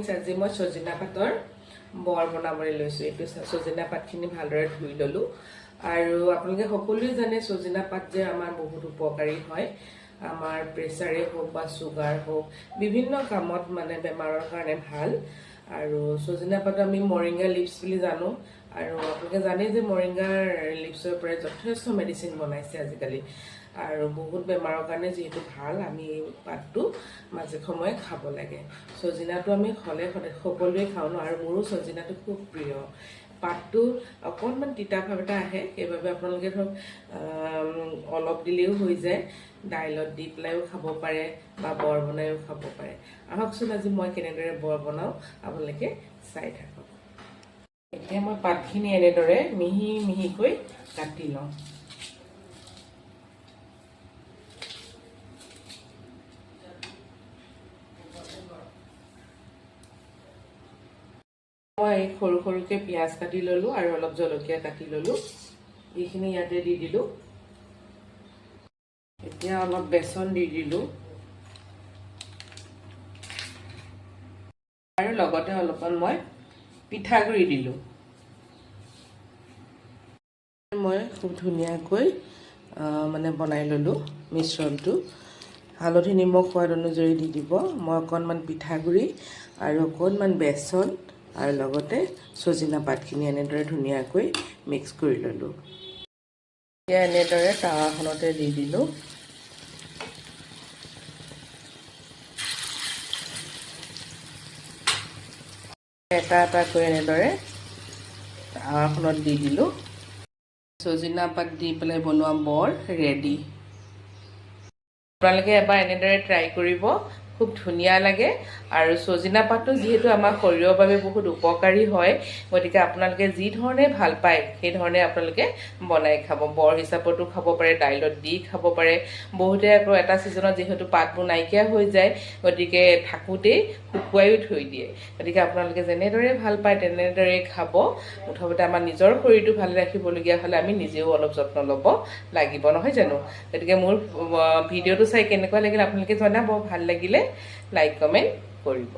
Friends, আজি মই ছজিনা পাতৰ বৰ বনাবলৈ লৈছোঁ। এইটো ছজিনা পাতখিনি ভালদৰে ধুই ল'লোঁ। আৰু আপোনালোকে সকলোৱে জানে ছজিনা পাত যে আমাৰ বহুত উপকাৰী হয়। আমাৰ প্ৰেছাৰেই হওক বা চুগাৰ হওক, বিভিন্ন কামত মানে বেমাৰৰ কাৰণে ভাল। আৰু ছজিনা পাত আমি মৰিংগা লিভছ বুলি জানো। আৰু আপোনালোকে জানেই যে মৰিংগাৰ লিভছৰ পৰাই যথেষ্ট মেডিচিন বনাইছে আজিকালি। আৰু বহুত বেমাৰৰ কাৰণে যিহেতু ভাল, আমি এই পাতটো মাজে সময়ে খাব লাগে। ছজিনাটো আমি সদায় সদায় সকলোৱে খাওঁ ন, আৰু মোৰো ছজিনাটো খুব প্ৰিয়। পাতটো অকণমান তিতা ভাৱ এটা আহে, সেইবাবে আপোনালোকে ধৰক অলপ দিলেও হৈ যায়। দাইলত দি পেলাইও খাব পাৰে বা বৰ বনাইও খাব পাৰে। আহকচোন আজি মই কেনেদৰে বৰ বনাওঁ আপোনালোকে চাই থাকক। এতিয়া মই পাতখিনি এনেদৰে মিহি মিহিকৈ কাটি লওঁ। মই সৰু সৰুকৈ পিঁয়াজ কাটি ল'লোঁ আৰু অলপ জলকীয়া কাটি ল'লোঁ। এইখিনি ইয়াতে দি দিলোঁ। এতিয়া অলপ বেচন দি দিলোঁ আৰু লগতে অলপমান মই পিঠাগুড়ি দিলোঁ। মই খুব ধুনীয়াকৈ মানে বনাই ল'লোঁ মিশ্ৰণটো। হালধি নিমখ সোৱাদ অনুযায়ী দি দিব। মই অকণমান পিঠাগুড়ি আৰু অকণমান বেচন আৰু লগতে ছজিনা পাতখিনি এনেদৰে ধুনীয়াকৈ মিক্স কৰি ল'লোঁ। এতিয়া এনেদৰে টাৱাখনতে দি দিলোঁ। এটা এটাকৈ এনেদৰে টাৱাখনত দি দিলোঁ। ছজিনা পাত দি পেলাই বনোৱা বৰ ৰেডি। আপোনালোকে এবাৰ এনেদৰে ট্ৰাই কৰিব, খুব ধুনীয়া লাগে। আৰু ছজিনা পাতটো যিহেতু আমাৰ শৰীৰৰ বাবে বহুত উপকাৰী হয়, গতিকে আপোনালোকে যি ধৰণে ভাল পায় সেই ধৰণে আপোনালোকে বনাই খাব। বৰ হিচাপতো খাব পাৰে, দাইলত দি খাব পাৰে। বহুতে আকৌ এটা ছিজনত যিহেতু পাতবোৰ নাইকিয়া হৈ যায়, গতিকে থাকোঁতেই শুকুৱাইও থৈ দিয়ে। গতিকে আপোনালোকে যেনেদৰে ভাল পায় তেনেদৰে খাব। মুঠতে আমাৰ নিজৰ শৰীৰটো ভালে ৰাখিবলগীয়া হ'লে আমি নিজেও অলপ যত্ন ল'ব লাগিব, নহয় জানো? গতিকে মোৰ ভিডিঅ'টো চাই কেনেকুৱা লাগিল আপোনালোকে জনাব। ভাল লাগিলে লাইক কমেণ্ট কৰিব।